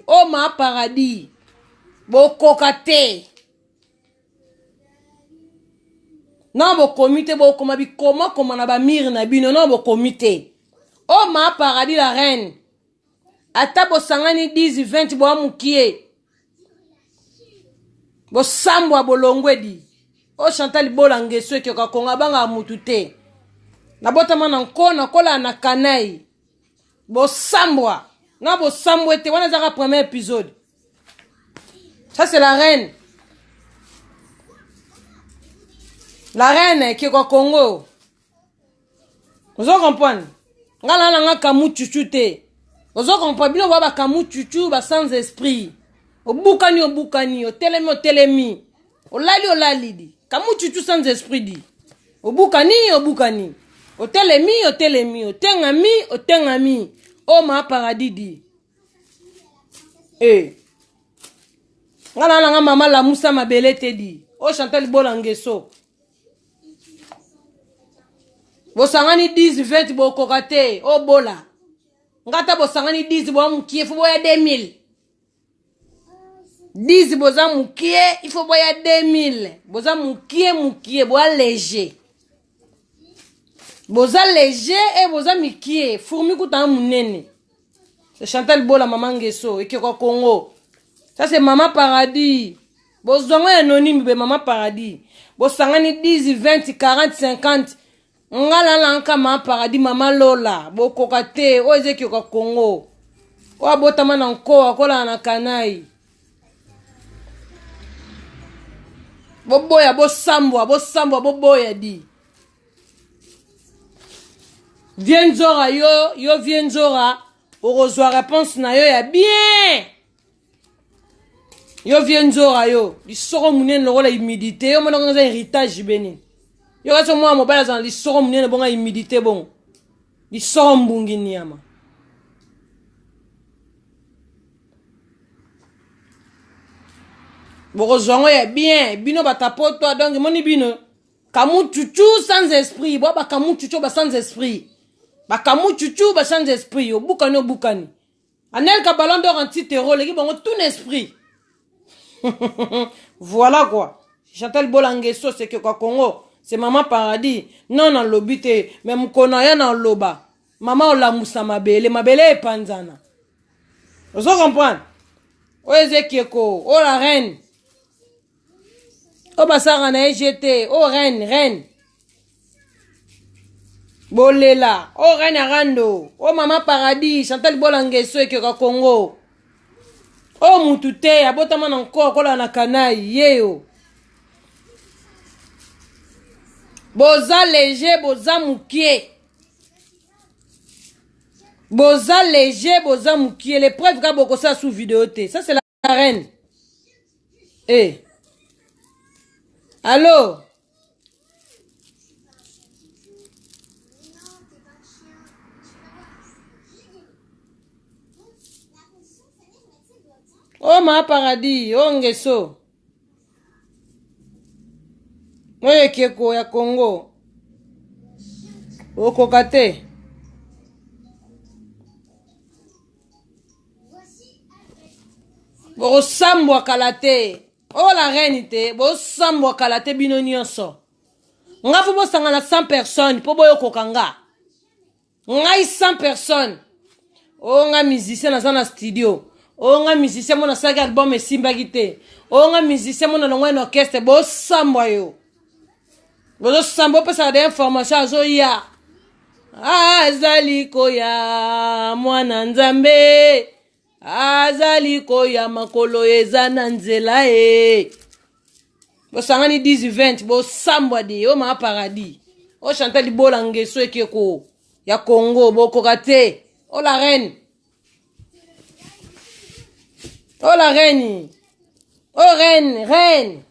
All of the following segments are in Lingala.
O ma paradis. Bokoka te. Non bokomi te bokoma bikoma koma na ba mire na bino non bokomi te. O ma paradis la reine. Ata bosangani 10 20 boa mukie. Bosambwa bolongwe di. O Chantal Bola ngeso ekioka konga banga mutu te. Nabotama na nko nakola na kanai. Bosambwa na bosambwe te wana ezaka premier épisode. Ça c'est la reine. La reine ekeko Congo. Ozo comprendre? Nga na nga kamu chuchu te. Ozo comprendre bino ba kamu chuchu ba sans esprit. Obukani obukani, otelemi otelemi. Olali olali di. Kamu chuchu sans esprit di. Obukani obukani. Otelemi otelemi, otengami otengami. O ma paradis di. Eh. Nga na nga mama lamusa mabele te di. O Chantal Bola ngeso. Bosangani 10 20 bokoka te. O bola. Nga ata bosangani 10 boa mukie fo boya 2000. 10 boza mukie il faut boya 2000 boza mukie mukie boa léger boza léger e boza mikie fourmi kuta munene c'est Chantal Bola maman Ngeso ekeko Congo ça c'est maman paradis bozwango ya anonyme be maman paradis bosangani 10 20 40 50 Nga lala nka ma paradis mama lola bokoka te oyo eza ekioka Congo oyo abotama na nko akolala na kanai boboya bosambwa bosambwa boboya di vie nzora yo yo vie nzora okozwa réponse na yo ya bien yo vie nzora yo lisoko monene lokola humidité yo monaka eza héritage beni yo kasi mwana mobali aza na lisoko monene bonga humidité bongo lisoko mbungi niama bokozwa yango ya bien bino batapotwa donc emoni bino kamuchuchu sans esprit bwa bakamuchuchu ba sans esprit bakamuchuchu ba sans esprit obukani obukani Anelka ballon d'or anti terreau oleki bango tout na esprit. voilà quoi. Chantal Bolangeso c'est que quoi Congo, c'est maman paradis. Non na lobi te, mais mukona ya na loba. Maman olamusa mabele, mabele epanzana. Ozo comprendre? Oyo eza ekeko, oyo la reine. Oyo basaka na ye jete, oyo reine, reine. Bolela, oyo reine arando, oyo mama paradis, Chantal Bola Ngeso ekeka Congo. Oyo mutu te, abotama na nko, akola na kanai, yeyo. Boza léger, boza mukie. Boza léger, boza mukie. Les preuves ka bokosala sous vidéo te. Ça c'est la reine. Eh. Allô? Oh ma paradis, oh ngeso. Oyo ekeko ya Congo. Okoka te. Bokosambwa kala te. Oyo la reine te, bosambwa kala te bino nyonso. Nga fo bosangana 100 personnes po boyokoka nga. Ngai 100 personnes. Oh nga musicien naza na studio. Oh nga musicien mona saki album esimbaki te. Oh nga musicien mona longwa na orchestre bosambwa yo. Bozosambwa opesaka de information azoya. Azali koya mwana Nzambe. Azali koya makolo eza na nzela e. Bosangani 10 20 bosambwa de o ma paradis. O Chantal Libola ngeso ekeko ya Congo bokoka te. O la reine. O la reine. O reine, reine.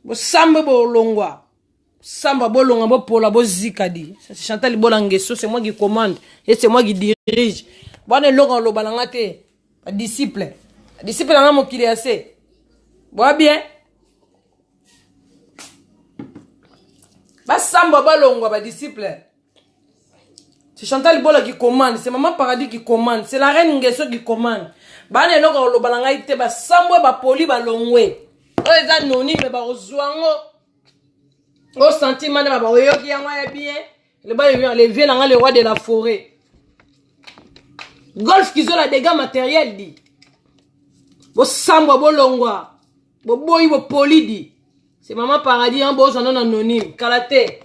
Bosambwe bolongwa. Samba bolonga bopola bozika di. Chantal Libola ngeso c'est moi qui commande et c'est moi qui dirige. Bwana eloko aloba na nga te. Ba disciple. Ba disciple na nga mokili ya se. Boa bien. Basamba balongwa ba disciple. C'est Chantal Bola qui commande, c'est Maman Paradis qui commande, c'est la reine Ngeso qui commande. Bana eloko koloba na ngai te, basambwe bapoli balongwe. Oyo eza anonyme bakozwa yango. O sentiment nde baoyoki yango ya bien. Le le vieux na ngai le roi de la forêt. Golf kizola dégâts matériel dit. Bosambwa bolongwa. Boboyi bopoli dit. C'est maman paradis hein bozwa non anonyme. Kala te.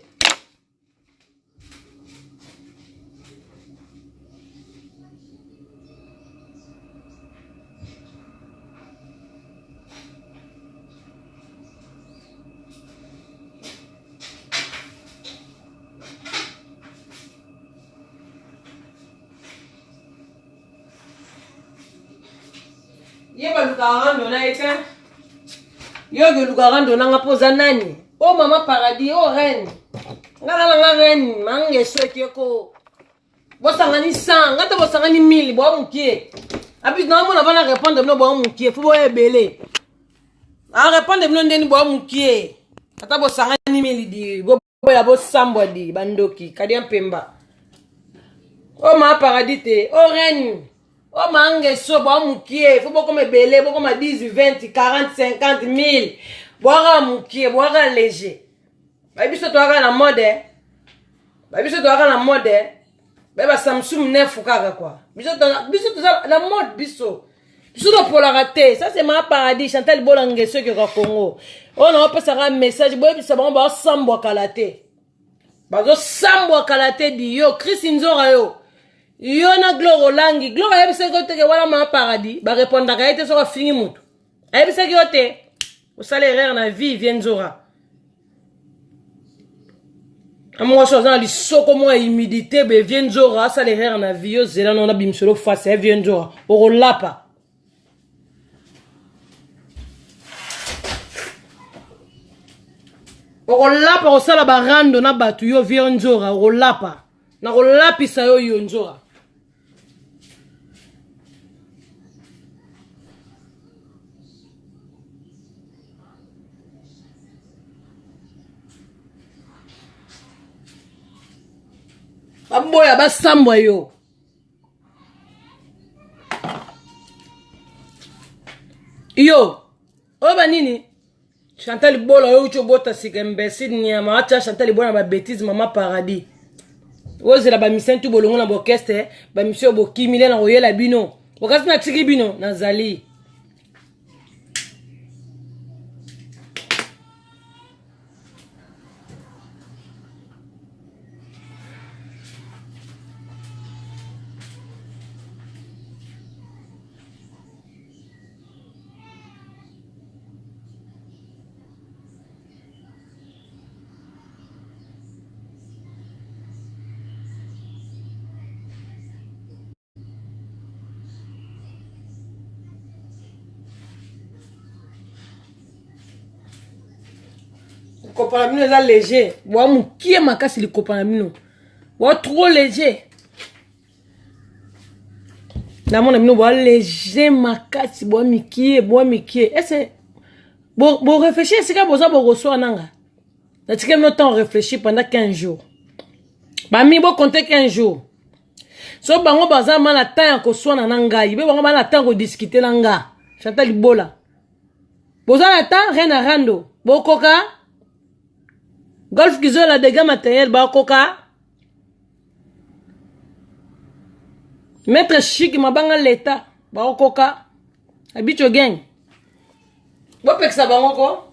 Ye balukaka rando na ye te. Yo oke oluka rando na nga mpo oza nani? O oh, mama paradis, o oh, reine. Nga na nga reine, mangeso ekeko. Bosangani 100, nga te bosangani 1000, boa mokie. Abi na mona bana répondre bino boa mokie, faut boya ebele. A répondre bino ndeni boa mokie. Ata bosangani 1000 di, boya bosambwa di bandoki, kadia mpemba. O ma paradis te, o reine. O mangeso boa mokie, faut bokoma ebele, bokoma 10, 20, 40, 50, 1000. Boaka mokie, boaka léger. Ba biso toaka na mode. Ba biso toaka na mode. Ba ba Samsung neuf kaka quoi. Biso biso toza na mode biso. Biso topolaka te. Ça c'est ma paradis Chantal Bola ngeso ke ka Congo. Oyo na opesaka message boyebisa bango basambwa kala te. Bazosambwa kala te di yo Chris Nzora yo. Yo na Gloire Olangi. Gloire ayebisaki yo te ke wana ma paradis ba répondaka ye te soki afingi mutu. Ayebisaki yo te. Osala erreur na vie vie Nzora. Mwasi aza na lisoko mwa humidité be vie Nzora asala erreur na vie yo zela na bimisolo face ya vie Nzora okolapa. Okolapa kosala barando na bato yo vie Nzora okolapa. Nakolapisa yo yo Nzora. Baboya basambwa yo. Yo, oyo ba nini? Chantal Bola oyo uti obota sika imbécile nyama atia Chantal Bola na ba bêtises mama paradis. Ozela ba mission tu bolongo na orchestre, ba mission bokimile na koyela bino. Okasi na tiki bino nazali. Likopa na bino eza léger, bwa mokie makasi likopa na bino. Bwa trop léger. Namona bino bwa léger makasi, bwa mikie, bwa mikie. Ese bo bo réfléchir esika boza bokoswa nanga. Natikeli bino temps réfléchir pendant 15 jours. Bami bo compter 15 jours. So bango baza ma na temps ya koswana na ngai, be bango ba na temps ko discuter na nga. Chantal Libola. Boza na temps rien na rando. Bokoka Golf Kizola dégâts matériel bakoka. Maître Chic mabanga l'État bakoka. Abicho gang. Bopekisa bango ko.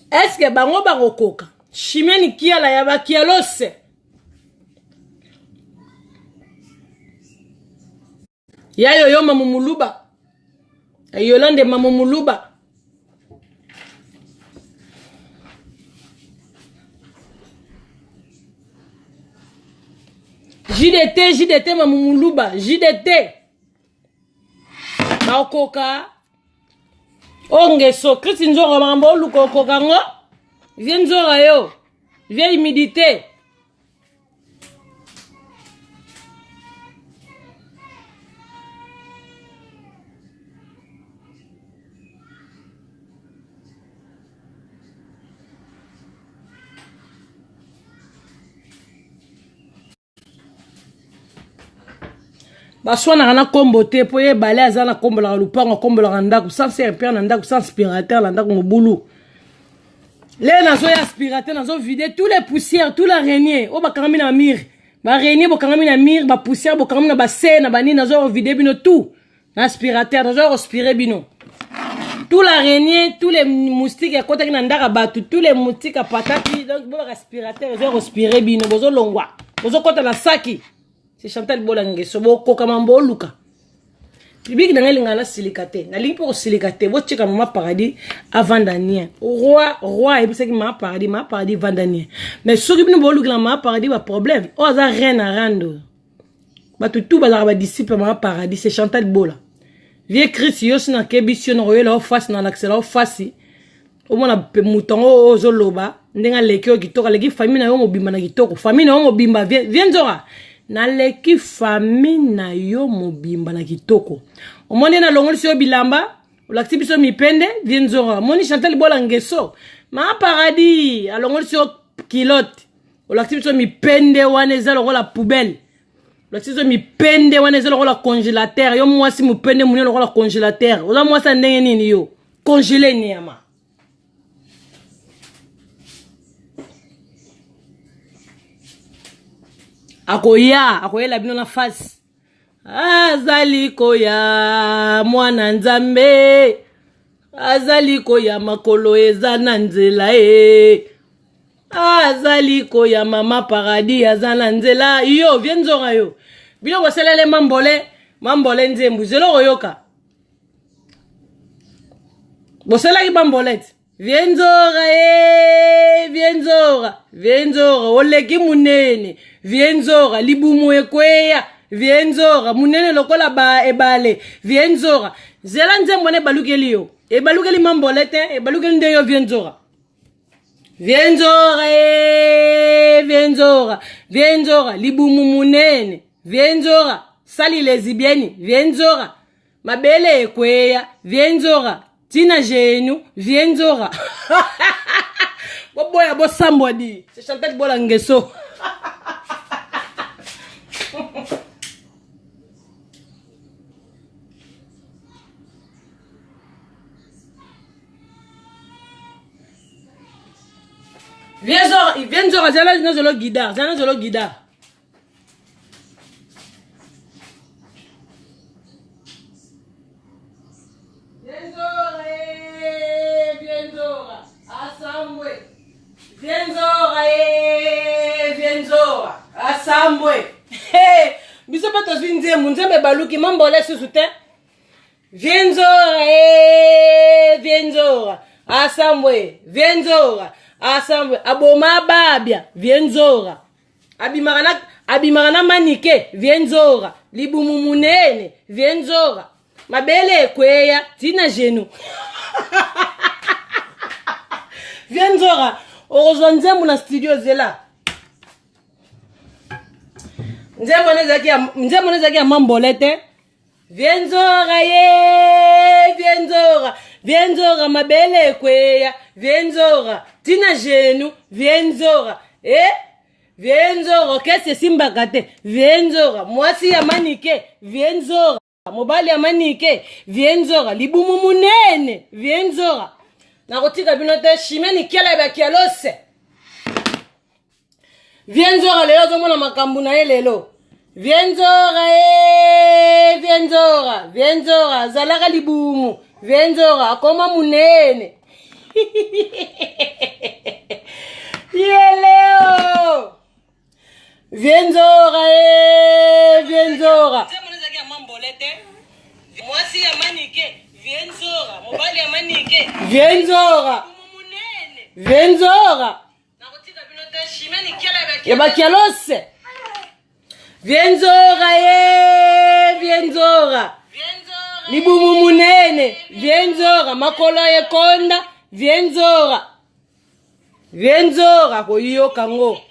Est-ce que bango bakokoka? Chimene Kiala ya ba Kialose. Ya yoyo mamu muluba. Yolande mamu muluba. JDT, JDT mamu muluba, JDT. Bakoka. Ongeso, Chris Nzora makambo oluka okoka ngo. Vie Nzora yo. Vie humidité. Baswanaka na kombo te mpo ye ebale aza na kombolaka lupango, akombolaka ndako sans serpillère na ndako, sans aspirateur na ndako, mobulu. Le nazoya aspirateur, nazo vide tous les poussières, tous les araignées oyo bakangami na mire, ba araignée bokangami na mire, ba poussière bokangami na base na banini, nazo vide bino tout na aspirateur, nazo aspire bino tout l'araignée, tous les moustiques ekotaki na ndaka bato, tous les moustiques apataki. Donc bobaka aspirateur ezo aspire bino, bozolongwa, bozokɔta na saki. C'est Chantal Bola Ngeso, bokokama mboluka public na ngai elingaka nasilika te, nalingi mpo kosilika te. Botika mama Paradis avanda nien. Roi, roi ayebisaki mama Paradis, mama Paradis vanda nien. Mais soki bino bolukela mama Paradis baproblème, oyo aza reine arando, bato tu bazalaka badisciple ya mama Paradis. C'est Chantal Bola. Vie Chris, yo si nakebisi yo, nakoyela yo fasi, nalakisela yo fasi, omona moto yango oyo ozoloba ndenge aleki oyo kitoko, aleki famille na yo mobimba na kitoko, famille na yo mobimba. Vie nzora, naleki famille na yo mobimba na kitoko. Omoni, nalongolisi yo bilamba, olakisi biso mipende. Vie nzora, omoni Chantal Bola Ngeso, ma Paradis alongolisi yo kilote, olakisi biso mipende wana eza lokola poubelle, olakisi biso mipende wana eza lokola congélateur. Yo mwasi mopende monene lokola congélateur, oza mwasi ya ndenge nini? Yo congélé niama. Akoya, akoyela bino na face, azali koya, mwana Nzambe azali koya, makolo eza na nzela e, azali koya, mama Paradis aza na nzela. Yo vie nzonga, yo bino bosalele mambole, mambole nzembu zelo koyoka, bosalaki bambolete. Vie nzora e, vie nzora, vie nzora oleki monene, vie nzora libumu ekweya, vie nzora monene lokola ba ebale. Vie nzora, zela nzembo wana ebalukeli yo, ebalukeli mambole te, ebalukeli nde yo vie nzora. Vie nzora e, vie nzora, vie nzora libumu monene, vie nzora sali lesbienne, vie nzora mabele ekweya, vie nzora tina genu, vie nzora boboya bosambwa di. C'est Chantal Bola Ngeso. Vie nzora, zala nazolo guidar, zala nazolo guidar. Asambwe biso mpe tozwi nzembo, nzembo ebaluki mambola lisusu te. Vie nzora e, vie nzora asambwe, vie nzora asambwe, aboma babia, vie nzora abimaka na, abimaka na manike, vie nzora libumu munene, vie nzora mabele ekweya tina genou. Vie nzora okozwa nzembo na studio, zela nzembo wana ezalaki ya mambole te. Vie nzora ye, vie nzora, vie nzora mabele ekweya, vie nzora tina genou, vie nzora e, vie nzora okesi esimbaka te, vie nzora mwasi ya manike, vie nzora mobali ya manike, vie nzora libumu munene, vie nzora nakotika bino te. Chimene kiala ya bakialose, vie nzora lelo azomona makambo na ye lelo. Vie nzora e, vie nzora, vie nzora azalaka libumu, vie nzora akoma munene yeleo. Vie nzora e, vie nzora mwasi ya manike, vie nzora mobali ya manike, vie nzora, vie nzora ya bakialose, vie nzora ye, vie nzora libumu munene, vie nzora makolo ekonda, vie nzora, vie nzora koyoka ngo.